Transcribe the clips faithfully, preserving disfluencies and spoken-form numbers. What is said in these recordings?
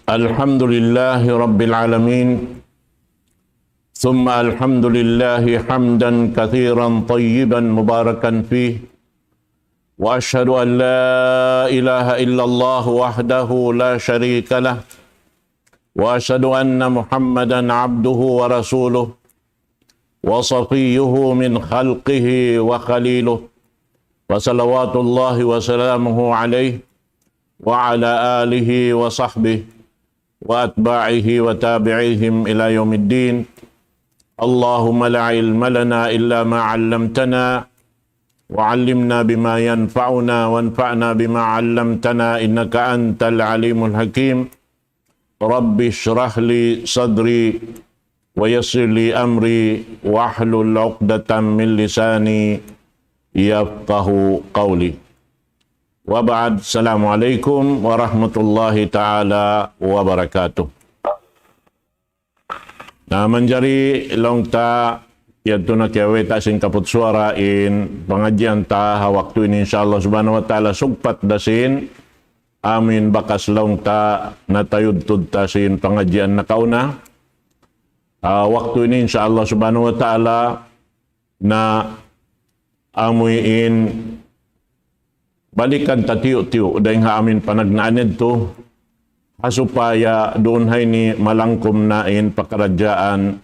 الحمد لله رب العالمين، ثم الحمد لله حمدا كثيرا طيبا مباركا فيه، وأشهد أن لا إله إلا الله وحده لا شريك له، وأشهد أن محمدا عبده ورسوله، وصفيه من خلقه وخليله، وصلوات الله وسلامه عليه وعلى آله وصحبه وأتباعه وتابعيهم إلى يوم الدين. اللهم لا علم لنا إلا ما علمتنا، وعلمنا بما ينفعنا، وانفعنا بما علمتنا، إنك أنت العليم الحكيم. رب اشرح لي صدري، ويسر لي أمري، واحلل عقدة من لساني يفقه قولي. وبعد، السلام عليكم ورحمة الله تعالى وبركاته. Na manjari laung ta, yadtu na kiyawe' ta sin kaput suwara in pangadjian ta ha waktu ini, insya Allah subhanahu wa ta'ala, sugpat da sin amin bakas laung ta natayudtud ta sin pangadjian nakauna. Ah, waktu ini, insya Allah subhanahu wa ta'ala, na amuin balikan ta tiyu'-tiyu' dayng ha amin panagnaan yadtu, ha supaya duun ha ini malangkum na in pakaradjaan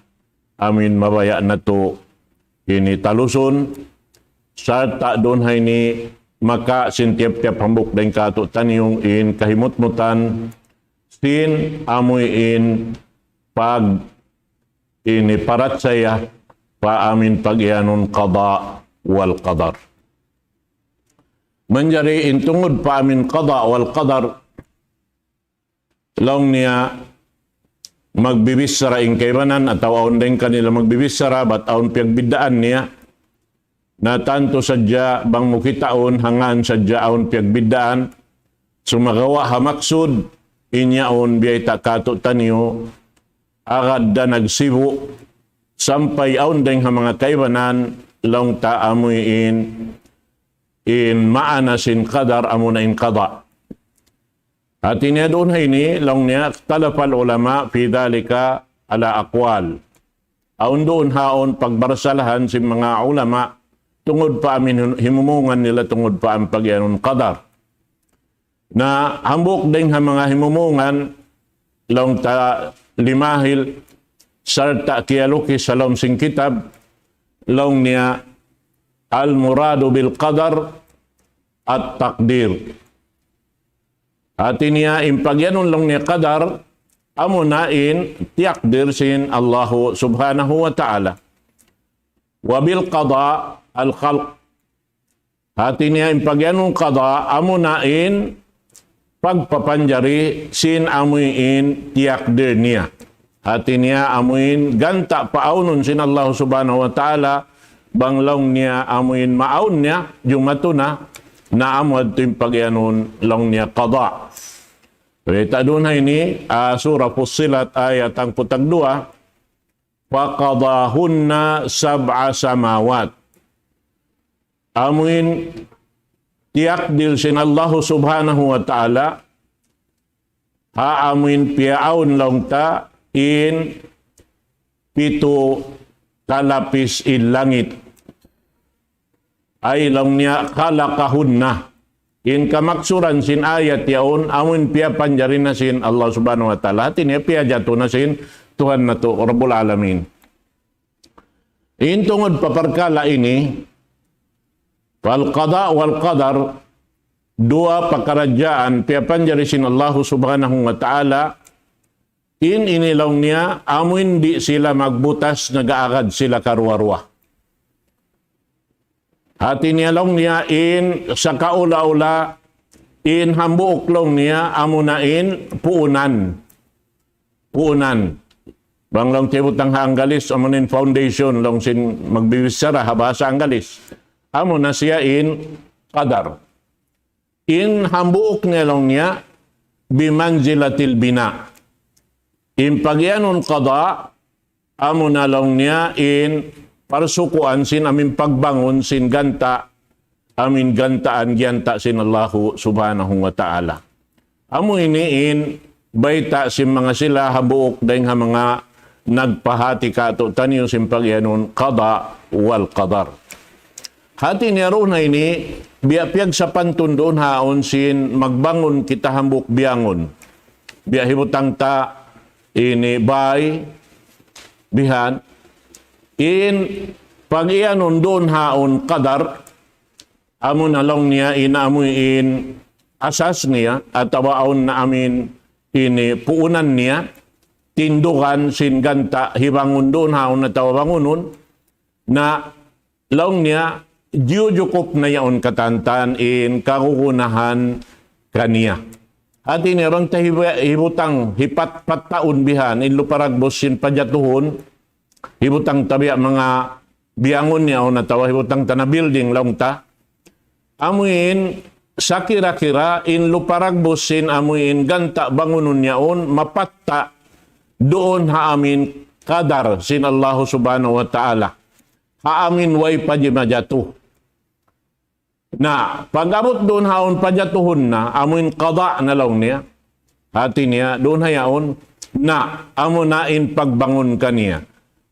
amin mabaya' natu' ini talusun, sarta' duun ha ini maka sin tiyap-tiyap hambuuk dayng kātu'niyu in kahimutmutan sin amuin pag ini parachaya pa amin pagiyanun qada wal qadar. Manjari in tungud pa amin qada wal qadar, laung niya magbibichara in kaibanan atawa awn dayng kanila magbibichara, bat awn piyagbiddaan niya. Na tantu sadja bang mu kitaun, ha ngān sadja awn piyagbiddaan, sumagawa' ha maksud, in yaun biyayta' kātu'niyu, agad da nagsibu', sampay awn dayng ha manga kaibanan, laung ta amuin, in maana sin qadar amuna in qada. Hati niya duun ha ini, laung niya, اختلف العلماء في ذلك على أقوال. Awn duun ha yaun pagbarsalahan sin manga ulama, tungud pa amin himumungan nila, tungud pa amin pagiyanun qadar. Na hambuuk dayng ha manga himumungan, laung ta limahil, sarta' kiyalukis ha lawm sin kitab, laung niya, المراد بالقدر التقدير. Hati niya, in pagiyanun laung niya qadar, amuna in tiyakdir sin Allahu subhanahu wa ta'ala. وبالقضاء الخلق. Hati niya, in pagiyanun qada, amuna in pagpapanjari sin amuin tiyakdir niya. Hati niya, amuin ganta' paawnun sin Allahu subhanahu wa ta'ala, bang laung niya amuin maawn niya, jumatu na, na amu yadtu in pagiyanun laung niya qada. Kita' duun ha ini, ah, Surah Fussilat ayat hangpu' tagduwa, فقضاهن سبع سماوات. Amuin tiyakdir sin Allahu subhanahu wa ta'ala, ha amuin piyaawn laung ta in pitu kalapis in langit. Ay laung niya خلقهن. In kamaksuran sin ayat yaun, amuin piyapanjari na sin Allah subhanahu wa ta'ala. Hati niya piyajatu na sin Tuhan natu' Rabbul Alamin. In tungud pa parkala' ini, فالقضاء والقدر, duwa pakaradjaan piyapanjari sin Allahu subhanahu wa ta'ala, in ini laung niya, amuin di' sila magbutas, nag-aagad sila karuwa-ruwa. Hati niya laung niya in sakaula-ula, in hambuuk laung niya, amuna in puunan. Puunan. Bang laung tiyabutang ha Anggalis, amuna in foundation, laung sin magbibichara ha bahasa Anggalis. Amuna siya in qadar. In hambuuk niya laung niya, بمنزلة البناء. In pagiyanun qada, amuna laung niya in parsukuan sin amuin pagbangun sin ganta', amuin gantaan giyanta' sin Allahu subhanahu wa ta'ala. Amu ini in bayta' sin manga sila hambuuk dayng ha manga nagpahati kātu'niyu sin pag-iyanun qada wal qadar. Hati niya duun ha ini, biya' piyagsapantun duun ha yaun sin magbangun kita hambuuk biyangun. Biya' hibutang ta ini bay, bihan. In pag-iyanun duun ha yaun qadar, amu na laung niya in amuin asas niya, atawa awn na amuin ini puunan niya, tindugan sin ganta' hibangun duun ha yaun atawa bangunun, na laung niya, jiyujukup na yaun katantan in kagunahan kaniya. Hati niya bang ta hibu-, hibutang, hipatpat taun bihan, in lupa dagbus sin pajatuhun, hibutang ta biya' manga biyangun yaun atawa hibutang ta na building laung ta. Amuin sakira-kira in lupa dagbus sin amuin ganta' bangunun yaun mapatta' duun ha amuin qadar sin Allahu Subhanahu wa Ta'ala. Ha amuin way pa jimajatu. Na, pag-abut duun ha yaun pajatuhun na, amuin qada na laung niya. Hati niya, duun ha yaun, na, amu na in pagbangun kaniya.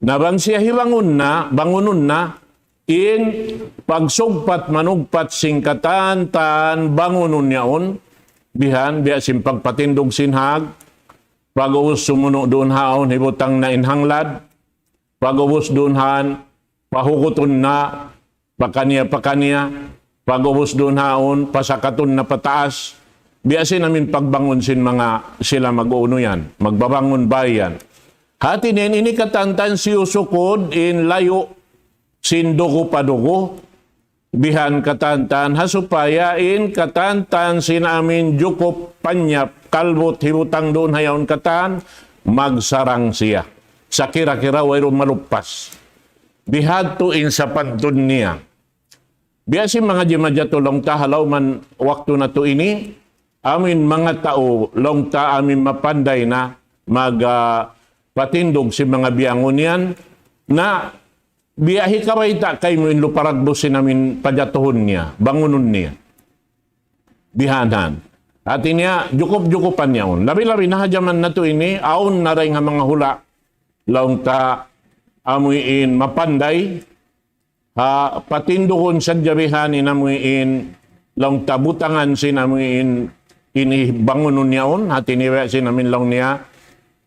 Na bang siya hibangun na, bangunun na, in pagsugpat manugpat sin katantan bangunun yaun, bihan, biya' sin pagpatindug sin hag, pag-ubus sumunu' duun ha yaun, hibutang na in hanglad, pag-ubus duun ha yaun, pahugutun na, pakaniya-pakaniya, pag-ubus duun ha yaun, pasakatun na pataas. Biya' sin amuin pagbangun sin manga sila mag-unu yan, magbabangun bay yan. Hati niya ini katantan siyusukud in layu' sin dugu pa dugu, bihan katantan, ha supaya in katantan sin amuin jukup panyap, kalbut hibutang duun ha yaun katan, magsarang siya. Sakira-kira wayruun maluppas. Bihadtu in sapantun niya. Biya' sin manga jimajatu laung ta ha lawm waktu natu' ini, amuin manga tau laung ta amuin mapanday na mag, ah, patindug sin manga biyangun yan, na biya' hikabayta' kaymu in lupa dagbus sin amuin pajatuhun niya, bangunun niya. Bihanan. Hati niya, jukup-jukupan yaun. Labi-labi na ha jaman natu' ini, awn na dayn ha manga hula', laung ta amuin mapanday, ha patindugun sadja bihan in amuin, laung ta butangan sin amuin ini bangunun yaun, hati niya sin amuin laung niya,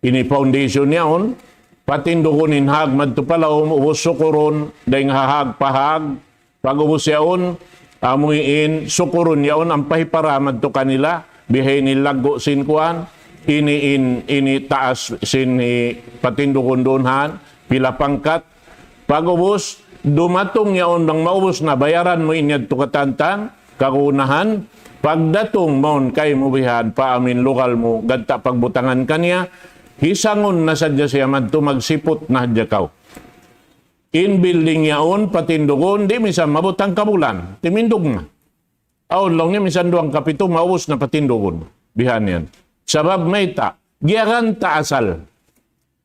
ini foundation yaun, patindugun in hag madtu pa lawm, ubus sukurun, dayn ha hag pa hag, pag-ubus yaun, amuin sukurun yaun, ampa hipara madtu kanila, bihaini laggu' sin kuwan, ini in, ini taas sin hi patindugun duun han, pila pangkat, pag-ubus, dumatung yaun bang maubus na bayaran mu in yadtu katantan, kagunahan, pagdatung mawn kaymu bihan pa amuin lugal mu, ganta' pagbutangan kaniya, hisangun na sadja siya madtu magsiput na hadja kaw. In building yaun, patindugun, di' misan maabut hangka bulan, timindug na. Awn laung niya misan duwang kapitu, maubus na patindugun. Bihan yan. Sabab mayta', giyaganta' asal.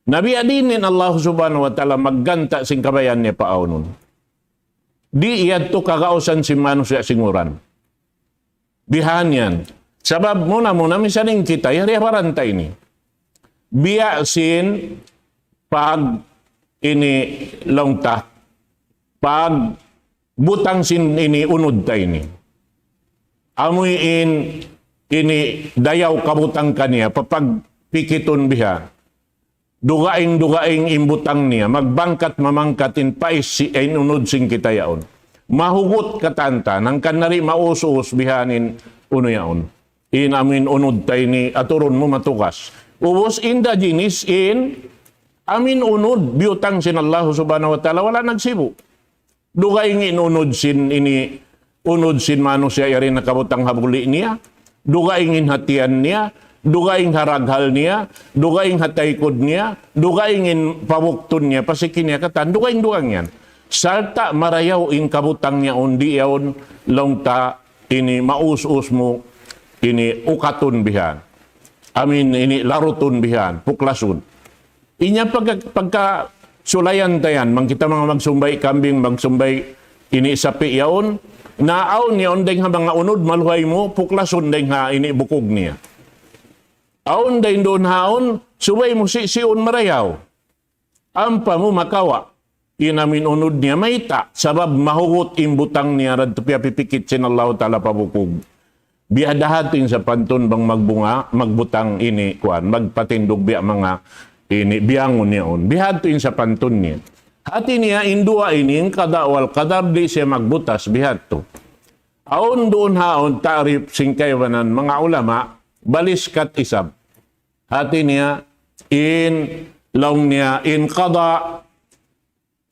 Na biya' diin in Allah Subhanahu wa Ta'ala magganta' sin kabayaan niya paawnun. Di' yadtu kagausan sin manusiya' singuran. Bihan yan. Sabab muna-muna misan in kita, yari ha baran ta ini. Biya' sin pag ini laung ta, pag butang sin ini unud ta ini. Amuin ini dayaw kabutang kaniya, papagpikitun biha. Dugaing-dugaing in butang niya, magbangkat mamangkat in pais si, in unud sin kita yaun. Mahugut katantan, hangkan na di' maus-us bihan in unu yaun. In amuin unud ta ini, aturun mu matugas. Ubus inda jinis in amuin unud, biyutang sin Allah Subhanahu wa Ta'ala, wala' nagsibu'. Dugaing in unud sin ini, unud sin manusiya' yari nakabutang ha buli' niya, dugaing in ha tiyan niya, dugaing ha raghal niya, dugaing ha taykud niya, dugaing in pabuktun niya, pa siki niya katan, dugaing-dugaing yan. Sarta' marayaw in kabutang niya yaun, di' yaun laung ta ini maus-us mu, ini ukatun bihan. Amuin ini larutun bihan, puklasun. Inya pagka, pagka sulayan ta yan, bang kita manga magsumbay' kambing, magsumbay' ini sapi' yaun, na awn yaun dayn ha manga unud, maluhay mu, puklasun dayn ha ini bukug niya. Awn da in duun haun, subay mu si-, siun marayaw. Ampa mu makawa'. In amin unud niya mayta', sabab mahugut in butang niya radtu piyapipikit sin Allahu Ta'ala pa bukug. Biya' da hatu in sapantun bang magbunga, magbutang ini kuan, magpatindug biya' manga ini biyangun yaun. Biya' hatu in sapantun niya. Hati niya in duwa ini, in qada wal qadar, di' siya magbutas biya' hatu. Awn duun haun ta'rif sin kaibanan manga ulama, baliskat isab. Hati niya, in laung niya, in qada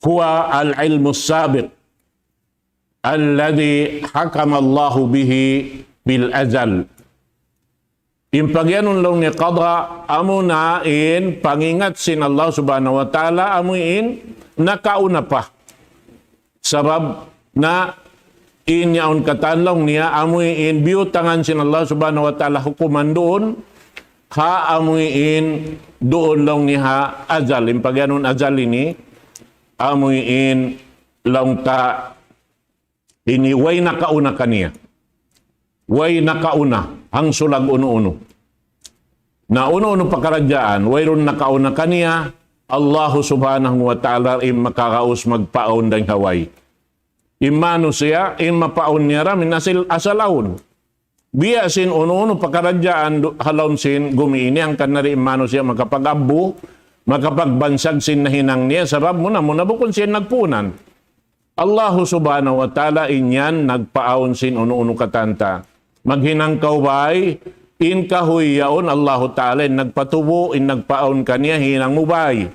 huwa al-ilmu sabiq alladhi hakama Allahu bihi bil azal. In pagiyanun laung niya qada, amuna in pangingat sin Allah Subhanahu wa Ta'ala, amu in nakauna pa. Sabab na in yaun katan laung niya, amu in biyutangan sin Allah Subhanahu wa Ta'ala hukuman duun, ha amu in duun laung niya ha azal. In pagiyanun azal ini, amu in laung ta ini way nakauna kaniya. Way nakauna, hangsulag unu-unu. Na unu-unu pakaradjaan, wayruun nakauna kaniya, Allahu Subhanahu wa Ta'ala in makaraus magpaawn dayn ha way. In manusiya', in mapaawn niya ra, min asil, asal awn. Biya' sin unu-unu pakaradjaan du-, ha lawm sin gumi ini, hangkan na di' in manusiya' makapag-abbu, makapagbansag sin nahinang niya, sabab muna-muna bukun siya nagpuunan. Allahu Subhanahu wa Ta'ala in yan nagpaawn sin unu-unu katan ta. Maghinang kaw bay, in kahuy yaun Allahu Ta'ala in nagpatubu', in nagpaawn kaniya hinang mu bay.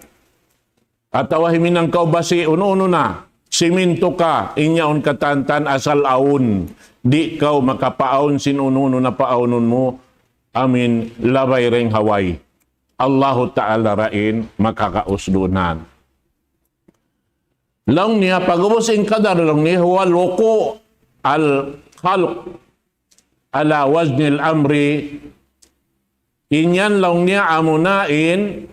Atawa himinang kaw basi' unu-unu na, simintu ka, in yaun katan ta asal awn, di' kaw makapaawn sin unu-unu na paawnun mu, amin labay dayn ha way. Allahu Ta'ala ra in makakaus duun. Laung niya, pag'ubus in qadar laung niya, huwa al-wuqu' al-khalq ala wazni al-amri. In yan laung niya, amuna in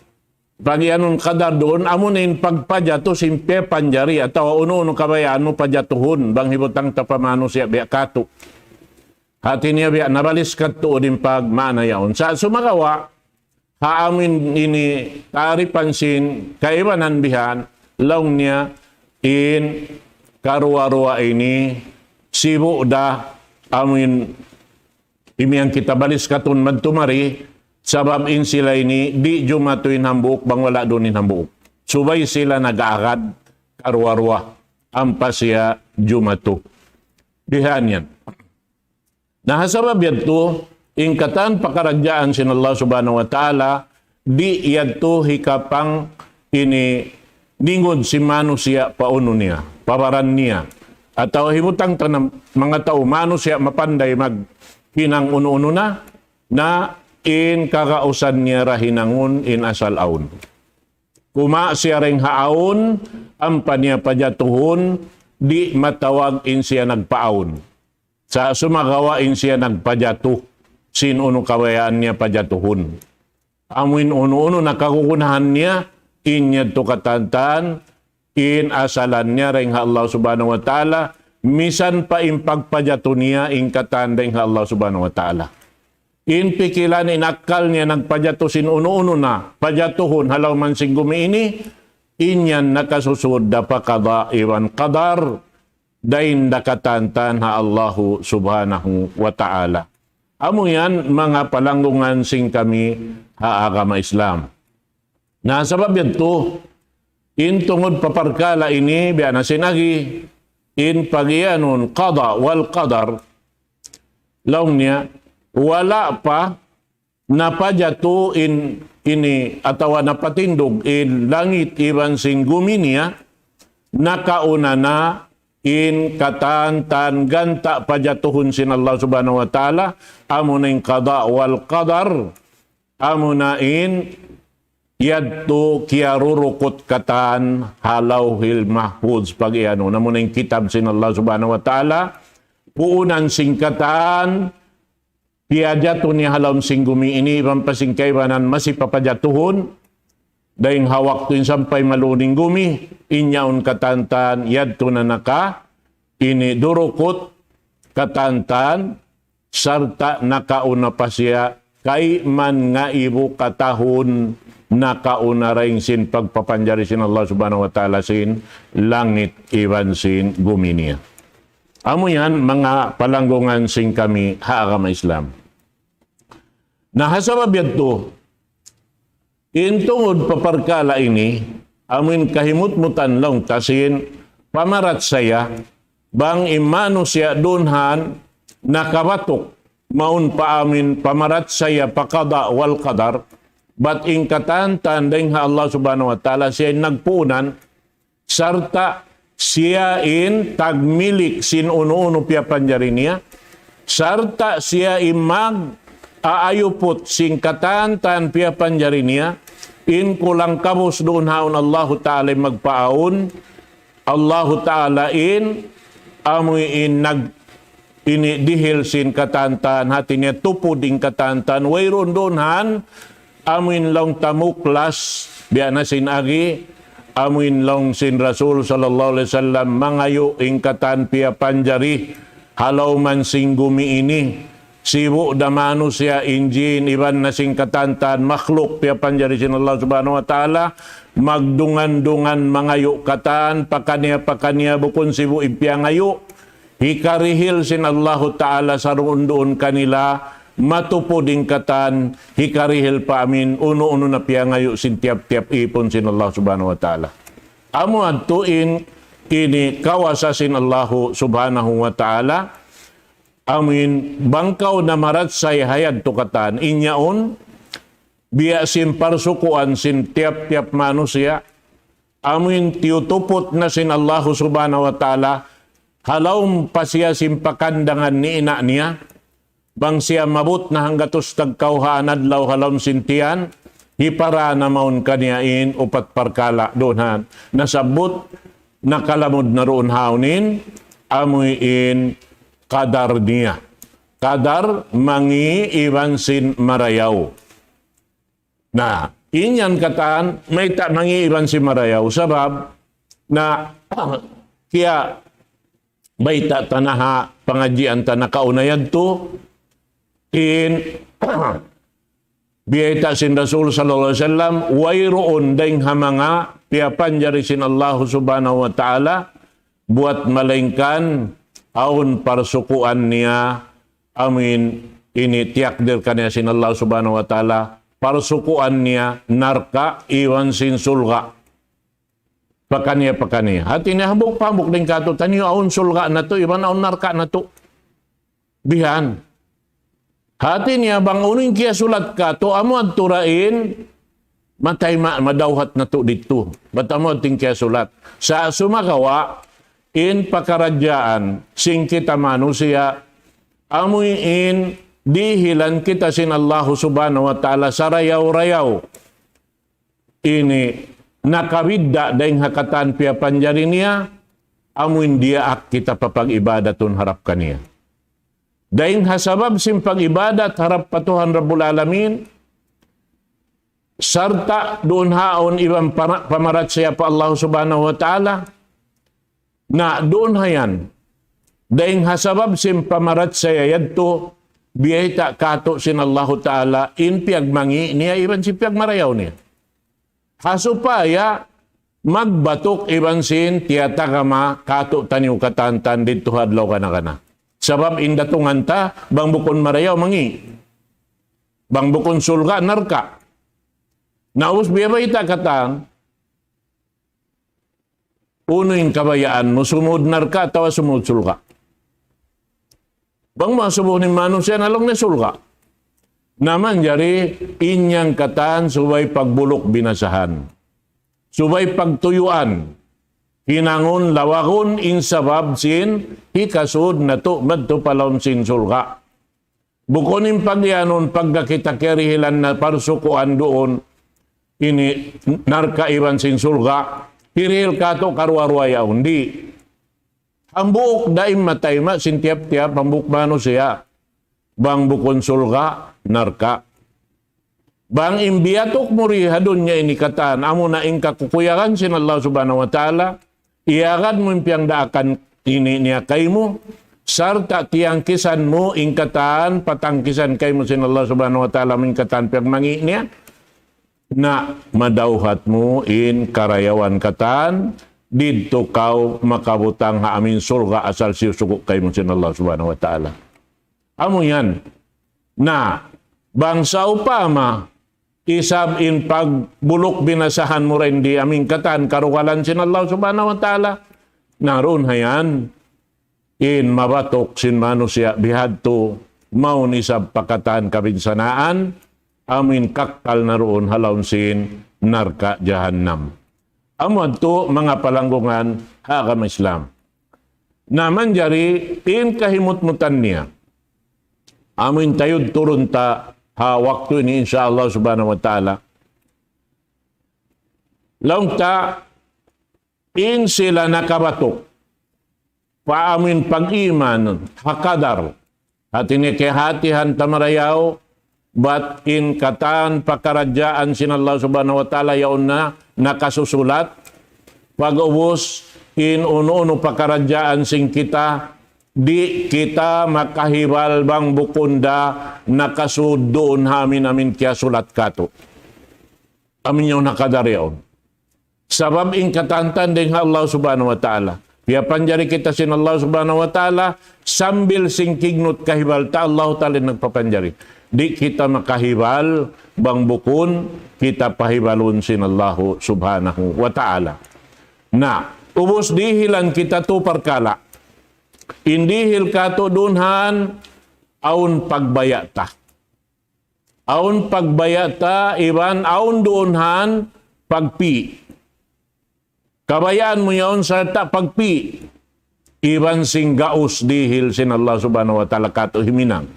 pagiyanun qadar duun, amuna in pagpajatu sin piyapanjari atawa unu-unu kabayaan mu pajatuhun, bang hibutang ta pa manusiya' biya' katu'. Hati niya biya' nabaliskat tuud in pagmaana yaun. Sa' sumagawa', ha amin ini ta'rifan sin kaibanan bihan, laung niya in karuwa-ruwa ini sibu' da amin imiyan kita baliskatun madtu mari, sabab in sila ini di' jumatu in hambuuk bang wala' duun in hambuuk. Subay sila nag-aagad karuwa-ruwa ampa siya jumatu. Bihan yan. Na ha sabab yadtu, in katan pakaradjaan sin Allah Subhanahu wa Ta'ala, di' yadtu hikapang ini ningud sin manusiya' pa unu niya, pa baran niya. Atawa hibutang ta na manga tau manusiya' mapanday maghinang unu-unu na, na in kagausan niya ra hinangun in asal awn. Kuma siya dayn ha awn, ampa niya pajatuhun, di' matawag in siya nagpaawn. Sa' sumagawa' in siya nagpajatu, sin unu kabayaan niya pajatuhun. Amuin unu-unu na kagunahan niya, in yadtu katan-katan, in asalan niya dayn ha Allah Subhanahu wa Ta'ala, misan pa in pagpajatu niya, in katan dayn ha Allah Subhanahu wa Ta'ala. In pikilan, in akkal niya nagpajatu sin unu-unu na, pajatuhun ha lawm sin gumi ini, in yan nakasusud da pa qada iban qadar, dayn da katan-katan ha Allahu Subhanahu wa Ta'ala. Amu yan manga palanggungan sin kami ha agama Islam. Na sabab yadtu, in tungud pa parkala' ini, biya' na sin agi, in pagiyanun qada wal qadar, laung niya, wala' pa napajatu in ini atawa napatindug in langit iban sin gumi niya, nakauna na in katan-katan ganta' pajatuhun sin Allah Subhanahu wa Ta'ala, amuna in qada wal qadar, amuna in yadtu kiyarurukut katan ha Lawhil Mahfuz pagiyanun, amuna in kitab sin Allah Subhanahu wa Ta'ala, puunan sin katan, piyajatu niya ha lawm sin gumi ini, iban pa sin kaibanan masi papajatuhun, dayn ha waktu in sampay maluning gumi, in yaun katan-katan, yadtu na naka, ini durukut, katan-katan, sarta' nakauna pa siya, kayman ngaibu katahun nakauna dayn sin pagpapanjari sin Allah Subhanahu wa Ta'ala sin langit iban sin gumi niya. Amu yan, manga palanggungan sin kami ha agama Islam. Na ha sabab yadtu, in tungud pa parkala' ini, amuin kahimutmutan laung ta sin pamarachaya, bang in manusiya' duun han nakabatuk, mawn pa amuin pamarachaya pa qada wal qadar, bat in katan-katan dayn ha Allah Subhanahu wa Ta'ala siya in nagpuunan, sarta' siya in tagmilik sin unu-unu piyapanjari niya, sarta' siya in mag-aayuput sin katan-katan piyapanjari niya, in kulang kabus duun haun Allahu Ta'ala in magpaawn, Allahu Ta'ala in amu in nag ini dihil sin katan-katan, hati niya tupud in katan-katan, wayruun duun han, amuin laung ta muklas, biya' na sin agi, amuin laung sin Rasul sallallahu alayhi wasallam, mangayu' in katan piyapanjari, ha lawm sin gumi ini, sibu' da manusiya', in jin, iban na sin katan-katan, makhluk piyapanjari sin Allah Subhanahu wa Ta'ala, magdungan-dungan mangayu' katan, pakaniya-pakaniya bukun sibu' in piyangayu', hikarihil sin Allahu Ta'ala saruun-duun kanila, matupud in katan, hikarihil pa amuin unu-unu na piyangayu' sin tiyap-tiyap īpun sin Allah Subhanahu wa Ta'ala. Amu yadtu in ini kawasa sin Allahu Subhanahu wa Ta'ala, amuin bang kaw namarachaya ha yadtu katan, in yaun, biya' sin parsukuan sin tiyap-tiyap manusiya', amuin tiyutuput na sin Allahu Subhanahu wa Ta'ala, ha lawm pa siya sin pakandangan ni ina' niya, bang siya maabut na hanggatus tagkawhaan adlaw ha lawm sin tiyan, hipara na mawn kaniya in upat parkala' duun han nasabbut, nakalamud na duun haun in, amuin qadar niya. Qadar mangi' iban sin marayaw. Na, in yan katan, mayta' mangi' iban sin marayaw. Sabab, na, kiyabayta' ta na ha pangadjian ta nakauna yadtu, in, biyayta' sin Rasul sallallahu alayhi wasallam, wayruun dayn ha manga piyapanjari sin Allah Subhanahu wa Ta'ala, buwat malaingkan awn parsukuan niya, amuin ini tiyakdir kaniya sin Allah Subhanahu wa Ta'ala, parsukuan niya narka' iban sin surga'. Pakaniya-pakaniya. Hati niya hambuuk pa hambuuk dayn kātu'niyu awn surga' natu', iban awn narka' natu'. Bihan. Hati niya bang unu in kiyasulat kātu', amu yadtu ra in, matay ma-, madawhat natu' didtu. Bat amu yadtu in kiyasulat. Sa' sumagawa', in pakaradjaan, sin kita manusiya', amu in dihilan kita sin Allahu Subhanahu wa Ta'ala sarayaw-rayaw. Ini nakabidda' dayn ha katan piyapanjari niya, amuin diyaak kita papag-ibadatun harap kaniya. Dayn ha sabab sin pag-ibadat harap pa Tuhan Rabbul Alamin, sarta' duun haun iban para-, pamarachaya pa Allah Subhanahu wa Ta'ala, na duun ha yan, dayn ha sabab sin pamarachaya yadtu, biyayta' kātu' sin Allahu Ta'ala, in piyagmangi' niya, iban sin piyagmarayaw niya. Ha supaya magbatuk iban sin tiyatagama kātu'niyu katan-katan didtu ha adlaw kana-kana. Sabab in datungan ta, bang bukun marayaw mangi'. Bang bukun surga' narka'. Na ubus biya' bayta' katan, unu in kabayaan mu, sumud narka' atawa sumud surga'? Bang mu asubuhun in manusiya' na laung niya surga'. Na manjari in yan katan subay pagbuluk binasahan. Subay pagtuyuan. Hinangun lawagun in sabab sin hikasud natu' madtu pa lawm sin surga'. Bukun in pagiyanun pagka kita kiyarihilan na parsukuan duun ini narka' iban sin surga', hirihil kātu' karuwa-ruwa yaun. Di'. Hambuuk da in matayma' sin tiyap-tiyap hambuuk manusiya'. Bang bukun surga', narka'. Bang in biyatuk mu di ha dunya ini katan, amuna in kakukuyagan sin Allah Subhanahu wa Ta'ala, iyagad mu in piyagdaakan ini niya kaymu, sarta' tiyangkisan mu in katan patangkisan kaymu sin Allah Subhanahu wa Ta'ala, in katan piyagmangi' niya, na madawhat mu in karayawan katan, didtu kaw makabutang ha amin surga' asal siyusugu' kaymu sin Allah Subhanahu wa Ta'ala. Amu yan. Na, bang sawpama, isab in pagbuluk binasahan mu dayn di amin katan karugalan sin Allah Subhanahu wa Ta'ala, na duun ha yan, in mabatuk sin manusiya' bihadtu, mawn isab pa katan kabinsanaan, amin kakkal na duun ha lawm sin narka' jahannam. Amu yadtu manga palanggungan ha agama Islam. Na manjari in kahimutmutan niya. Amin tayud turun ta ha waktu ini, insya Allah Subhanahu wa Ta'ala. Laung ta in sila nakabatuk pa amin pag-iman ha kadar. Hati niya kiyahatihan ta marayaw, bat in katan pakaradjaan sin Allah Subhanahu wa Ta'ala yaun na nakasusulat. Pag-ubus in unu-unu pakaradjaan sin kita, di' kita makahibal bang bukun da nakasud duun ha amin-amin kiyasulat katu'. Amin yaun ha kadar yaun. Sabab in katan dayn ha Allah Subhanahu wa Ta'ala. Piyapanjari kita sin Allah Subhanahu wa Ta'ala, sambil sin kignut kahibal ta, Allah Ta'ala in nagpapanjari. Di' kita makahibal, bang bukun kita pahibalun sin Allah Subhanahu wa Ta'ala. Na, ubus dihilan kita tu parkala'. In dihil katu' duun han, awn pagbaya' ta. Awn pagbaya' ta, iban awn duun han pagpi'. Kabayaan mu yaun sarta' pagpi'. Iban sin gaus dihil sin Allah Subhanahu wa Ta'ala katu' himinang.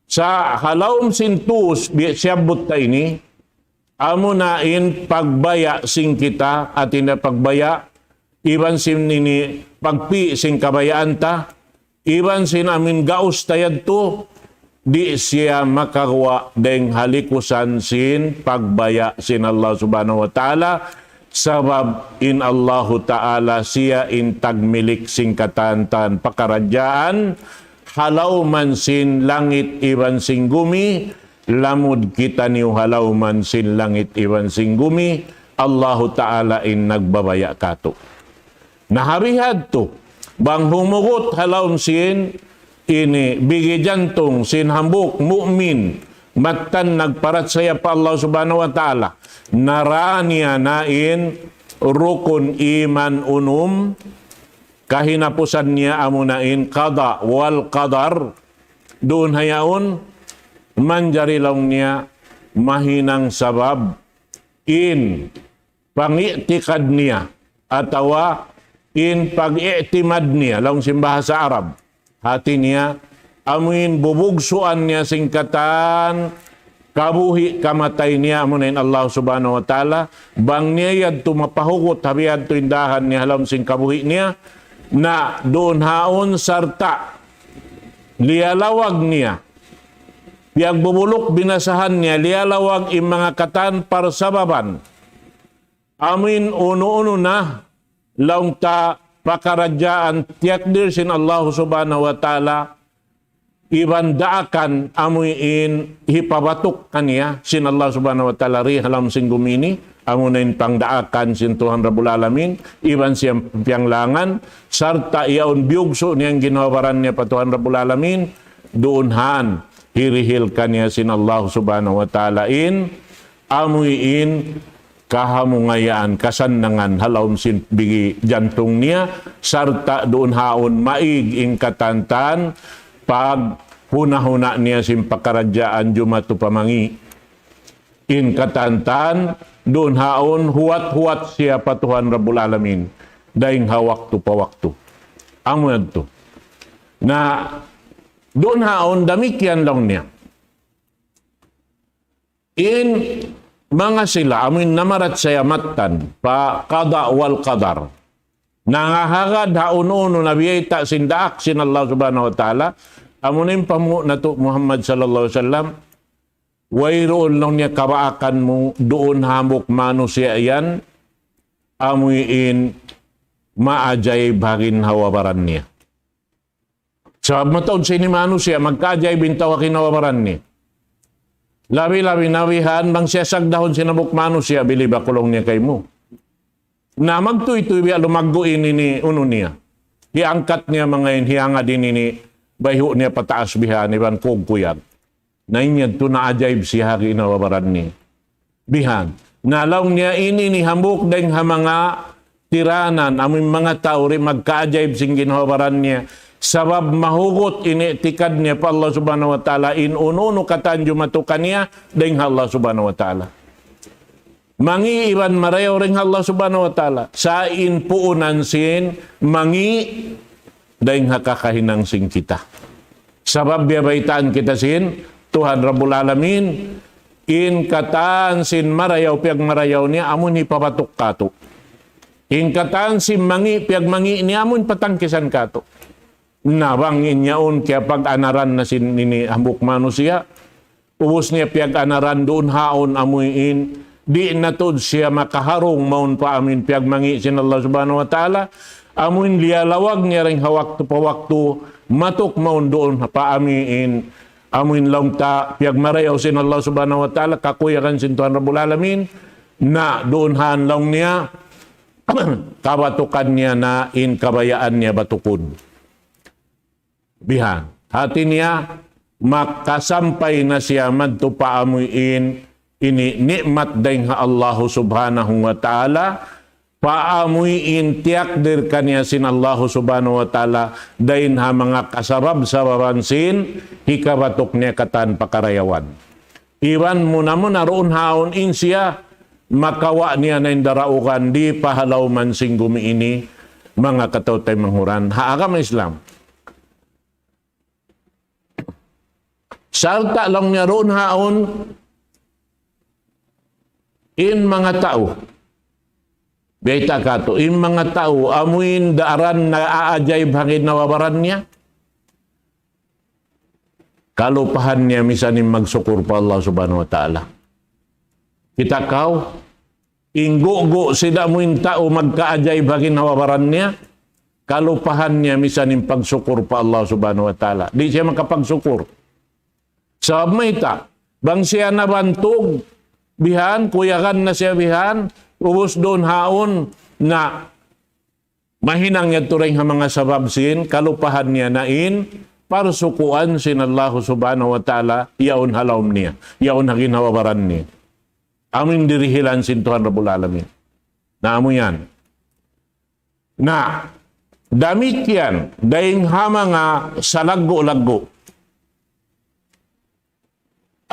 Sa' ha lawm sin tuus bi-, siyabbut ta ini, amu na in pagbaya' sin kita, hati niya pagbaya', iban sin ini pagpi' sin kabayaan ta, iban sin amin gaus ta yadtu, di' siya makaguwa' dayn ha likusan sin pagbaya' sin Allah Subhanahu wa Ta'ala, sabab in Allahu Ta'ala siya in tagmilik sin katan-katan pakaradjaan, ha lawm sin langit iban sin gumi, lamud kitaniyu ha lawm sin langit iban sin gumi, Allahu Ta'ala in nagbabaya' katu'. Na ha bihadtu, bang humugut ha lawm sin ini bigi jantung sin hambuuk mu'min, mattan nagparachaya pa Allah Subhanahu wa Ta'ala, nara niya na in rukun iman unum, kahinapusan niya amu na in qada wal qadar, duun ha yaun, manjari laung niya mahinang sabab in pangi'tikad niya atawa in pag-i'timad niya, laung sin bahasa Arab. Hati niya, amuin bubugsuan niya sin katan kabuhi' kamatay niya, amu na in Allah Subhanahu wa Ta'ala, bang niya yadtu mapahugut ha bihadtu in dahan niya ha lawm sin kabuhi' niya, na duun haun sarta' liyalawag niya, piyagbubuluk binasahan niya, liyalawag in manga katan parsababan. Amuin unu-unu na laung ta pakaradjaan tiyakdir sin Allah Subhanahu wa Ta'ala, iban daakan amuin hipabatuk kaniya sin Allah Subhanahu wa Ta'ala di ha lawm sin gumi ini, amu na in pangdaakan sin Tuhan Rabbul Alamin, iban siya piyanglangan, sarta' yaun biyugsu' niya in ginhawa-baran niya pa Tuhan Rabbul Alamin, duun han hirihil kaniya sin Allah Subhanahu wa Ta'ala in, amuin kahamungayaan, kasannangan ha lawm sin bigi jantung niya, sarta' duun haun maig in katan-katan paghuna'-huna' niya sin pakaradjaan jumatu pa mangi'. In katan-katan, duun haun huwat-huwat siya pa Tuhan Rabbul Alamin, dayng ha waktu pa waktu. Amu yadtu. Na, duun haun damikkiyan laung niya. In manga sila, amuin namarachaya mattan pa qada wal qadar, nangahagad ha unu-unu na biyayta' sin daak sin Allah Subhanahu wa Ta'ala, amuin panghu' natu' Muhammad sallallahu alayhi wasallam, wayruun laung niya kabaakan mu duun hambuuk manusiya' yan, amuin maajaib ha ginhawa-baran niya. Sabab mataud sin manusiya', magkaajaib in tau ha ginhawa-baran niya. Labi-labi na bihan, bang siya sagdahun sin hambuuk manusiya', bilib aku laung niya kaymu. Na magtuytuy biya' lumaggu' ini in unu niya. Hiangkat niya manga in hiyangad ini in bayhu' niya pataas bihan, iban kugkuyag. Na in yadtu naajaib siya ha ginhawa-baran niya. Bihan. Na laung niya ini in hambuuk dayng ha manga tiranan, amu in manga tau di' magkaajaib sin ginhawa-baran niya. Sabab mahugut in i'tikad niya pa Allah Subhanahu wa Ta'ala, in unu-unu katan jumatu kaniya, dayng ha Allah Subhanahu wa Ta'ala. Mangi' iban marayaw dayng ha Allah Subhanahu wa Ta'ala. Sa' in puunan sin mangi' dayng ha kakahinang sin kita. Sabab biya' baytaan kita sin Tuhan Rabbul Alamin, in katan sin marayaw, piyagmarayaw niya, amun hipabatuk katu'. In katan sin mangi', piyagmangi' niya, amun patangkisan katu'. Na bang in yaun kiyapag-anaran na sin ini hambuuk manusiya', ubus niya piyag-anaran duun haun amuin, di' na tuud siya makaharung mawn pa amuin piyagmangi' sin Allah Subhanahu wa Ta'ala, amuin liyalawag niya dayng ha waktu pa waktu, matuk mawn duun pa amuin, amuin laung ta piyagmarayaw sin Allah Subhanahu wa Ta'ala, kakuyagan sin Tuhan Rabbul Alamin, na duun han laung niya, kabatukan niya na in kabayaan niya batukun. Bihan. Hati niya, makasampay na siya madtu pa amuin ini ni'mat dayng ha Allahu Subhanahu wa Ta'ala, pa amuin tiyakdir kaniya sin Allahu Subhanahu wa Ta'ala, dayng ha manga kasabab-sababan sin hikabatuk niya katan pakarayawan. Iban muna-muna duun haun in siya, makawa' niya na in daraugan di' pa ha lawm sin gumi ini, manga kataw-taymanghuran ha agama Islam. Sarta' laung niya duun haun in manga tau. Bayta' katu', in manga tau, amuin daran naajaib ha ginhawa-baran niya. Kalupahan niya misan in magsukur pa Allah Subhanahu wa Ta'ala. Kita' kaw, in gugu' sin amuin tau magkaajaib ha ginhawa-baran niya, kalupahan niya misan in pagsukur pa Allah Subhanahu wa Ta'ala. Di' siya makapagsukur. Sabab mayta', bang siya nabantug, bihan, kuyagan na siya bihan, ubus duun haun, na mahinang yadtu dayng ha manga sabab sin, kalupahan niya na in, parsukuan sin Allahu Subhanahu wa Ta'ala, yaun ha lawm niya, yaun ha ginhawa-baran niya. Amuin dirihilan sin Tuhan Rabbul Alamin. Na amu yan. Na, damikkiyan, dayng ha manga salaggu'-laggu'.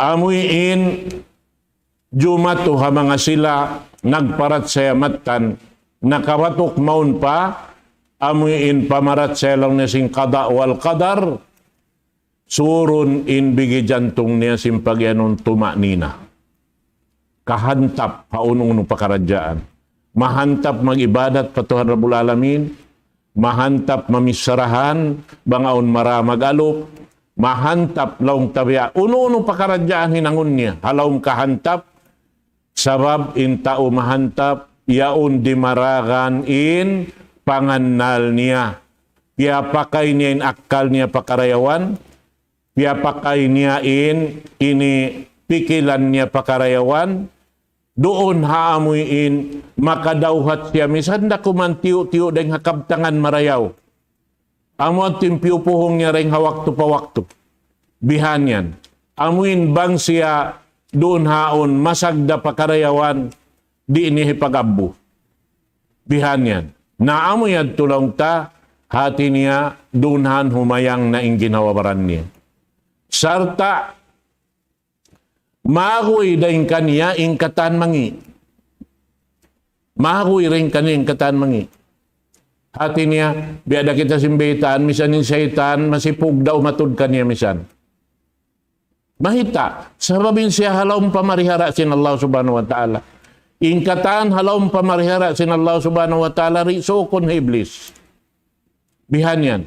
Amuin jumatu ha manga sila nagparachaya mattan, nakabatuk mawn pa, amuin pamarachaya laung niya sin qada wal qadar, surun in bigi jantung niya sin pagiyanun tuma'nina. Kahantap ha unu-unu pakaradjaan. Mahantap mag-ibadat pa Tuhan Rabbul Alamin, mahantap mamissarahan, bang awn mara mag-alup, mahantap laung ta biya', unu-unu pakaradjaan hinangun niya, ha lawm kahantap, sabab in tau mahantap, yaun dimaragan in pangannal niya. Piyapakay niya in akkal niya pakarayawan, piyapakay niya in ini pikilan niya pakarayawan, duun ha amuin makadawhat siya, misan da kuman tiyu'-tiyu' dayng ha kabtangan marayaw. Amu in piyupuhung niya dayng ha waktu pa waktu. Bihan yan. Amuin bang siya duun haun masagda pakarayawan, di' niya hipag-abbu. Bihan yan. Na amu yadtu laung ta, hati niya, duun han humayang na in ginhawa-baran niya. Sarta', maguy dayn kaniya in katan mangi'. Maguy dayn kaniya in katan mangi'. Hati niya, biya' da kita sin baytaan, misan in saytan, masipug da umatud kaniya misan. Mayta', sabab in siya ha lawm pamarihara sin Allah Subhanahu wa Ta'ala. In katan ha lawm pamarihara sin Allah Subhanahu wa Ta'ala, di' suukun ha Iblis. Bihan yan.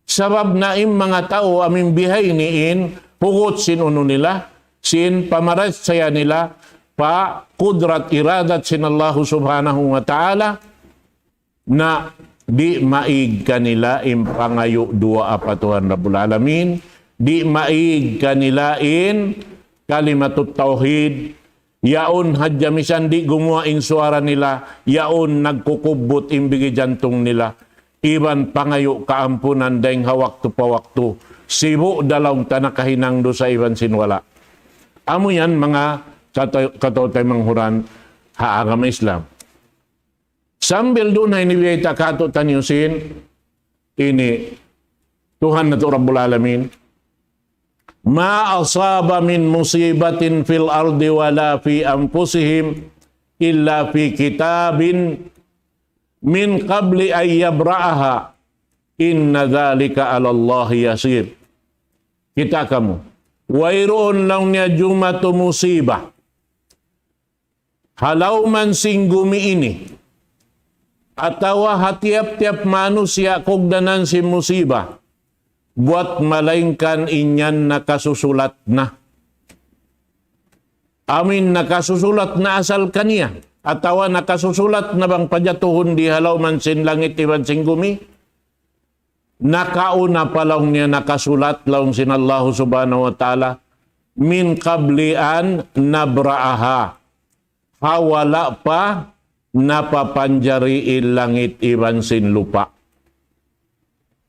Sabab na in manga tau amuin bihaini in hugut sin unu nila, sin pamarachaya nila, pa kudrat iradat sin Allah Subhanahu wa Ta'ala, na di' maig kanila in pangayu' duwaa pa Tuhan Rabbul Alamin, di' maig kanila in kalimatut tawhid, yaun hadja misan di' gumuwa' in suwara nila, yaun nagkukubbut in bigi jantung nila, iban pangayu' kaampunan dayng ha waktu pa waktu, sibu' da laung ta nakahinang dusa iban sin wala'. Amu yan manga kata-, kataw-taymanghuran ha agama Islam. Sambil duun ha ini biyayta' kātu'niyu sin ini Tuhan natu' Rabbul Alamin. ما أصاب من مصيبة في الأرض ولا في أنفسهم إلا في كتاب من قبل أن يبرأها إن ذلك على الله يسير. Kita' kamu. Wayruun laung niya jumatu musiba ha lawm sin gumi ini, atawa ha tiyap-tiyap manusiya' kugdanan sin musiba, buwat malaingkan in yan nakasusulat na. Amin nakasusulat na asal kaniya, atawa nakasusulat na bang pajatuhun di ha lawm sin langit iban sin gumi, nakauna pa laung niya nakasulat laung sin Allahu Subhanahu wa Ta'ala, من قبل أن نبرأها. Ha wala' pa napapanjari in langit iban sin lupa'.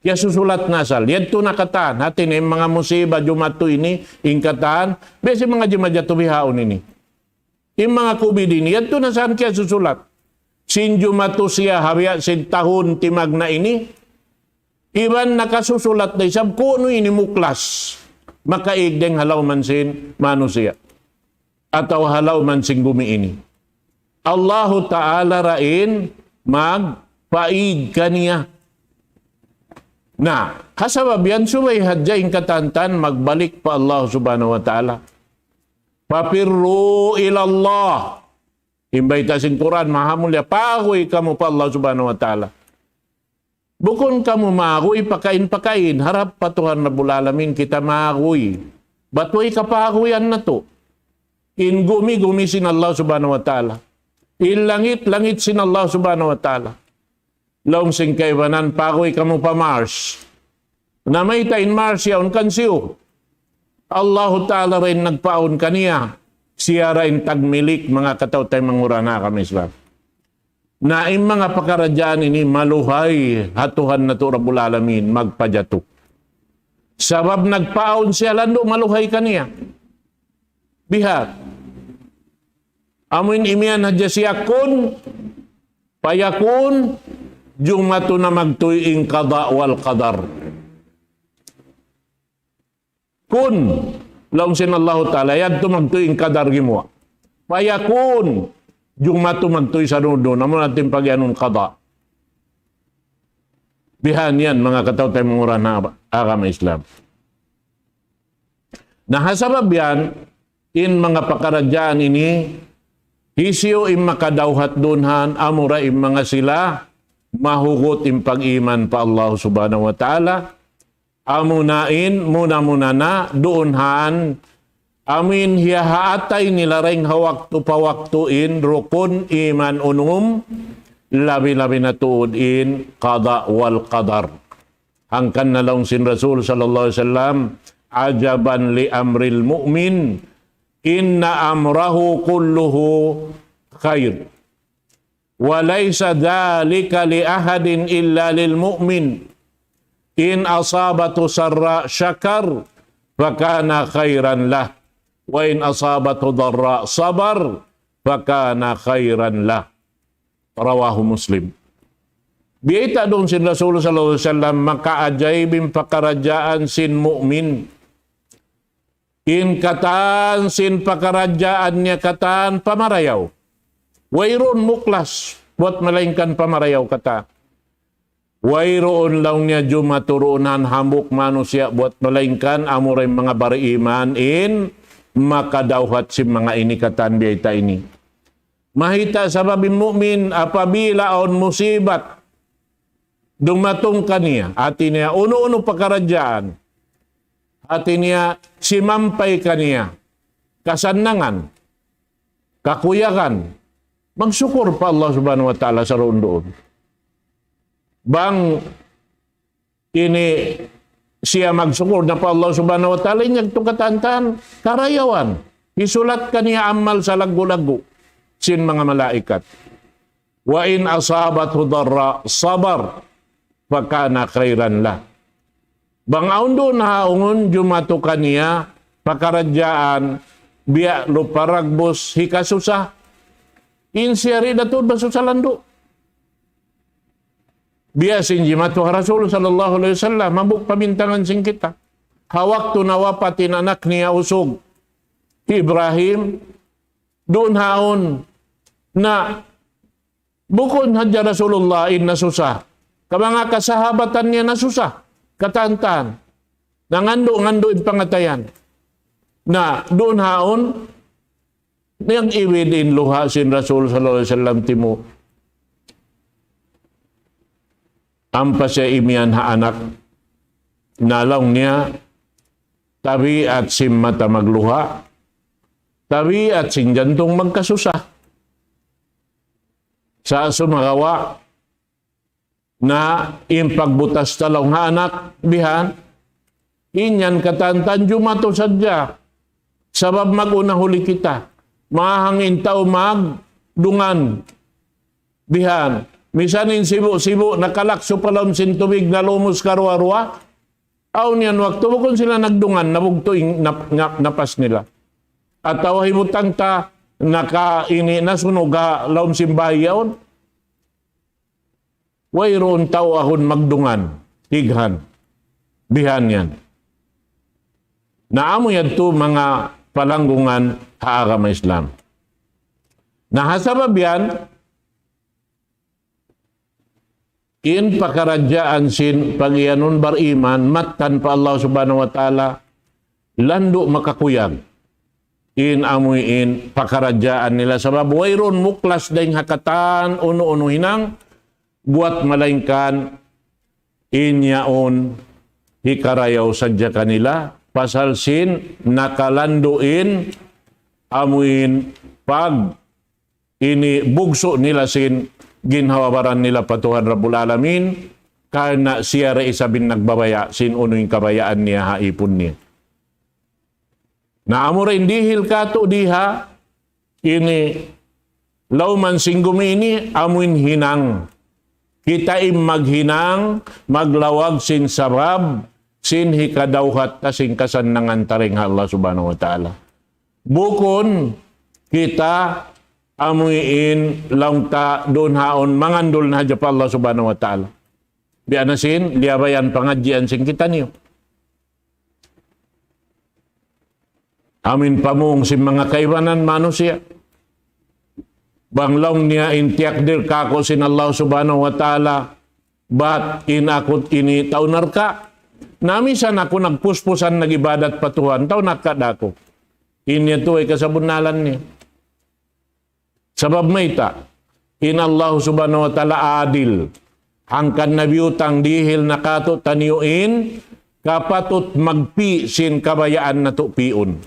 Kiyasusulat na asal. Yadtu na katan. Hati niya in manga musiba jumatu ini, in katan, biya' sin manga jimajatu bihaun ini. In manga COVID ini, yadtu na san kiyasusulat. Sin jumatu siya ha biya' sin tahun timagna' ini, iban nakasusulat da isab kunu' ini muklas. Makaig dayng ha lawm sin manusiya'. Atawa ha lawm sin gumi ini. Allahu Ta'ala ra in magpaig kaniya. Na, ha sabab yan subay hadja in katantan magbalik pa Allah Subhanahu wa Ta'ala. ففروا إلى الله. In bayta' sin Qur'an, maha mulia, paguy kamu pa Allah Subhanahu wa Ta'ala. Bukun kamu maguy pakain-pakain, harap pa Tuhan Rabbul Alamin kita maguy. Bat way kapaguyan natu'. In gumi, gumi sin Allah Subhanahu wa Ta'ala. In langit, langit sin Allah Subhanahu wa Ta'ala. Laung sin kaibanan, paguy kamu pa Mars. Na mayta' in Mars yaun kan siyu? Allahu Ta'ala ra in nagpaawn kaniya. Siya ra in tagmilik, manga kataw-taymanghuran ha agama Islam. Na in manga pakaradjaan ini maluhay ha Tuhan natu' Rabbul Alamin magpajatu. Sabab nagpaawn siya landu' maluhay kaniya. Biha'. Amu in imiyan hadja siya kun fayakun, jumatu na magtuy in qada wal qadar. Kun, laung sin Allahu Ta'ala, yadtu magtuy in qadar gimuwa'. Fayakun, jumatu magtuy saruun-duun, amu na in pag'iyanun qada. Bihan yan, manga kataw-taymanghuran ha agama Islam. Na ha sabab yan, in manga pakaradjaan ini, hisiyu in makadawhat duun han, amura in manga sila, mahugut in pag-iman pa Allah Subhanahu wa Ta'ala, amuna in, muna-muna na, duun han, amin hiya ha atay nila dayng ha waktu pa waktu in, rukun iman unum, labi-labi na tuud in, qada wal qadar. Hangkan na laung sin Rasul sallallahu alayhi wasallam, عجبا لأمر المؤمن إن أمره كله خير وليس ذلك لأحد إلا للمؤمن إن أصابته سراء شكر فكان خيرا له وإن أصابته ضراء صبر فكان خيرا له رواه مسلم. Biyayta' duun sin Rasul sallallahu alayhi wasallam, makaajaib in pakaradjaan sin mu'min. In katan sin pakaradjaan niya katan pamarayaw. Wayruun muklas, buat malaingkan pamarayaw katan. Wayruun laung niya jumatu duun han hambuuk manusiya' buat malaingkan amura in manga bariman in makadawhat sin manga ini katan biyayta' ini. Mayta' sabab in mu'min apabila awn musibat dumatung kaniya, hati niya unu-unu pakaradjaan, hati niya simampay kaniya, kasannangan, kakuyagan, magsukur pa Allah Subhanahu wa Ta'ala saruun-duun. Bang ini siya magsukur na pa Allah Subhanahu wa Ta'ala, in yadtu katan-katan karayawan. Hisulat kaniya amal salaggu'-laggu' sin manga malaikat. وإن أصابته ضراء صبر فكان خيرا له. Bang awn duun ha awn jumatu kaniya pakaradjaan biya' lupa ragbus hikasusa. In siya di' da tuud masusa landu'. Biya' sin jimatu ha Rasul sallallahu alayhi wasallam, hambuuk pabintangan sin kita. Ha waktu nawapat in anak niya usug, hi Ibrahim, duun ha awn na bukun hadja Rasulullah in nasusa. Ka manga kasahabatan niya nasusa. Katan-katan. Nangandu'-ngandu' in pangatayan. Na duun ha awn, niyag iwid in luha' sin Rasul sallallahu alayhi wasallam timu'. Ampa siya imiyan ha anak. Na laung niya, tabiat sin mata magluha', tabiat sin jantung magkasusa. Sa' sumagawa' na in pagbutas ta laung ha anak, bihan, in yan katan-katan jumatu sadja. Sabab mag-una huli kita. Mahang in tau magdungan. Bihan. Misan in sibu'-sibu' nakalaksu pa lawm sin tubig, nalumus karuwa-ruwa. Awn yan waktu bukun sila nagdungan, nabugtu' in nap-, nap-, napas nila. Atawa hibutang ta, naka ini nasunug ha lawm sin bāy yaun. Wayruun tau ahun magdungan, tighan, bihan yan. Na amu yadtu manga palanggungan ha agama Islam. Na ha sabab yan, in pakaradjaan sin pag-iyanun bariman, mattan pa Allah Subhanahu wa Ta'ala, landu' makakuyag. In amuin pakaradjaan nila. Sabab wayruun muklas dayn ha katan unu-unu hinang buwat malaingkan in yaun hikarayaw sadja kanila pasal sin nakalandu' in amuin pag ini bugsu' nila sin ginhawa-baran nila pa Tuhan Rabbul Alamin, karna' siya da isab in nagbabaya' sin unu in kabayaan niya ha ipun niya. Na amu ra in dihil katu' di ha ini lawman sin gumi ini amu in hinang. Kita in maghinang, maglawag sin sabab, sin hikadawhat ta sin kasannangan ta dayn ha Allah Subhanahu wa Ta'ala. Bukun kita amuin laung ta duun haun mangandul na hadja pa Allah Subhanahu wa Ta'ala. Biya' na sin, liyabayan pangadjian sin kitaniyu. Amuin pamung sin manga kaibanan manusiya'. Bang laung niya in tiyakdir kāku' sin Allah Subhanahu wa Ta'ala, bat in aku ini tau narka'. Na misan aku nagpuspusan nag-ibadat pa Tuhan, tau narka' da aku. In yadtu way kasabunnalan niya. Sabab mayta', in Allah Subhanahu wa Ta'ala adil. Hangkan na biyutang dihil na kātu'niyu in kapatut magpi' sin kabayaan natu' pi'un.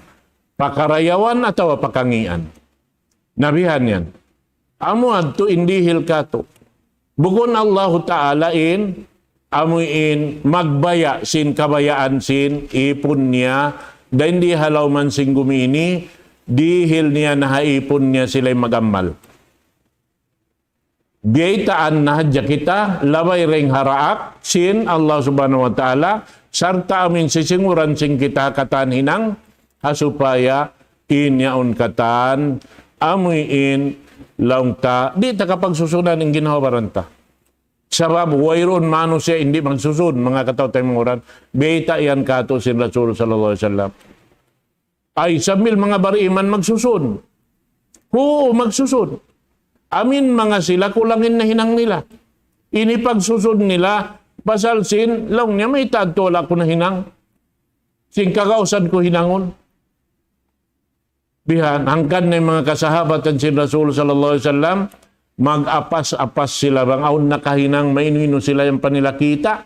Pakarayawan atawa pakangian. Na bihan yan. Amu yadtu in dihil kātu'. Bukun Allahu Ta'ala in amuin magbaya' sin kabayaan sin ipun niya, dayn di ha lawman sin gumi ini, dihil niya na ha ipun niya sila in mag-amal. Biyaytaan na hadja kita, labay dayn ha daak sin Allah Subhanahu wa Ta'ala, sarta' amuin sisinguran sin kita ha katan hinang, ha supaya in yaun katan, amuin laung ta, di' ta kapagsusunan in ginhawa-baran ta. Sabab wayruun manusiya' in di' magsusun, manga kataw-taymanghuran. Biyayta' yan kātu' sin Rasul sallallahu alayhi wasallam. Ay, sambil manga bariman magsusun. Huu, magsusun. Amuin manga sila kulang in nahinang nila. Ini pagsusun nila, pasal sin, laung niya mayta' tuud aku nahinang. Sin kagausan ku hinangun. Bihan, hangkan na in manga kasahabatan sin Rasul sallallahu alayhi wasallam, mag-apas-apas sila bang awn nakahinang mainu-inu sila yan pa nila kita'.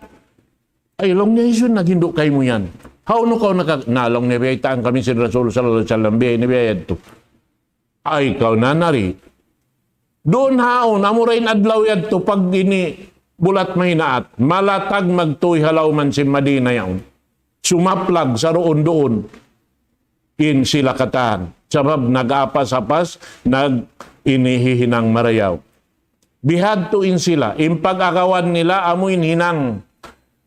Ay, laung niya, hisiyu in naghindu' kaymu yan? Hawnu kaw naka-, na laung niya, biyaytaan kami sin Rasul sallallahu alayhi wasallam, biya' ini biya' yadtu. Ay, kaw nanari. Duun haun, amu ra in adlaw yadtu, pag ini, bulat mahinaat, malatag magtuy ha lawm sin Madina yaun. Sumaplag saruun-duun in sila katan. Sabab nag-apas-apas, nag-, ini hihinang marayaw. Bihadtu in sila, in pag-agawan nila amu in hinang,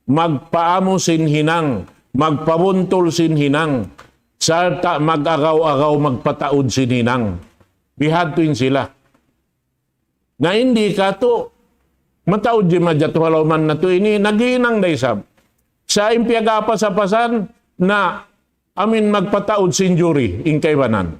magpaamu sin hinang, magpabuntul sin hinang, sarta' mag-agaw-agaw magpataud sin hinang. Bihadtu in sila. Na in di katu', mataud di majatu ha lawm natu' ini, naghinang da isab. Sa' in piyag-apas-apasan na amin magpataud sin juri, in kaibanan.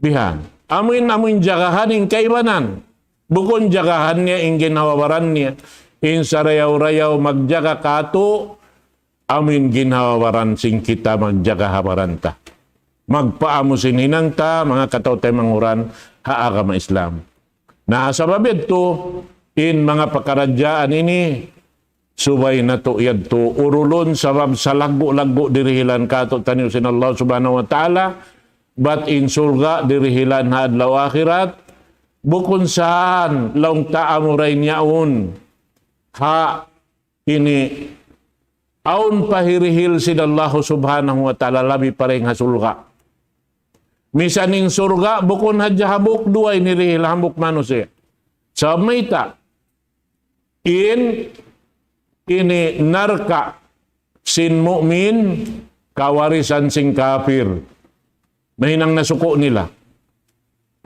Bihan. Amin, amin jagahan in kaibanan. Bukun jagahan niya, in ginhawa-baran niya. In sarayaw-rayaw magjaga katu', amin ginhawa-baran sin kita magjaga ha baran ta. Magpaamu sin hinang ta, manga kataw-taymanghuran, ha agama Islam. Na sabab yadtu, in manga pakaradjaan ini, subay natu' yadtu urulun sabab salaggu'-laggu' dirihilan katu'taniyu sin Allah Subhanahu wa Ta'ala, bat in surga' dirihilan ha adlaw akhirat, bukun sa' laung ta amura in yaun, ha ini awn pa hirihil sin Allah Subhanahu wa Ta'ala labi pa dayn ha surga'. Misan in surga', bukun hadja hambuuk duwa in hirihil hambuuk manusiya'. Sabab mayta', in ini narka' sin mu'min, kawarisan sin kapir. Mahinang na suku' nila.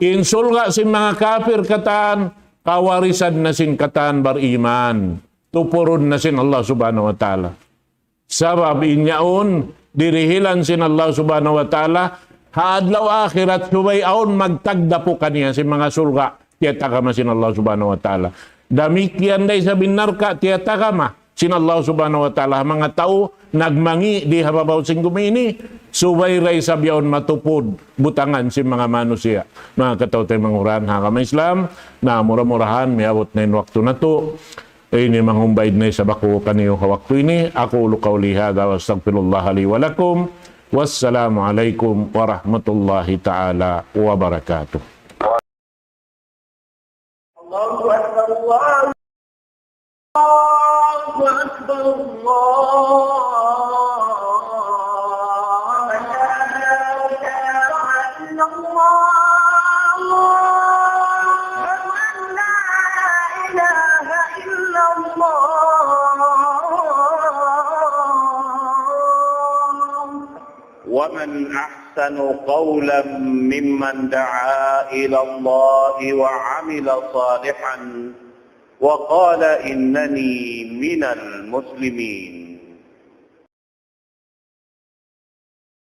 In surga' sin manga kapir katan, kawarisan na sin katan bariman. Tupurun na sin Allah Subhanahu wa Ta'ala. Sabab in yaun, dirihilan sin Allah Subhanahu wa Ta'ala, ha adlaw akhirat subay awn magtagdapu kaniya sin manga surga', tiyatagama sin Allah Subhanahu wa Ta'ala. Damikkiyan da isab in narka', tiyatagama sin Allah Subhanahu wa Ta'ala, manga tau nagmangi' di ha babaw sin gumi ini, subay da isab yaun matupud butangan sin manga manusiya'. Manga kataw-taymanghuran ha agama Islam, na mura-murahan, miyabut na in waktu natu'. Ini mangumbaid na isab aku kaniyu ha waktu ini. أقول قولي هذا وأستغفر الله لي ولكم. والسلام عليكم ورحمة الله تعالى وبركاته. الله أكبر، الله أكبر، الله أكبر. أشهد أن لا إله إلا الله. أشهد أن لا إله إلا الله. ومن أحسن قولا ممن دعا إلى الله وعمل صالحا وقال إنني من المسلمين.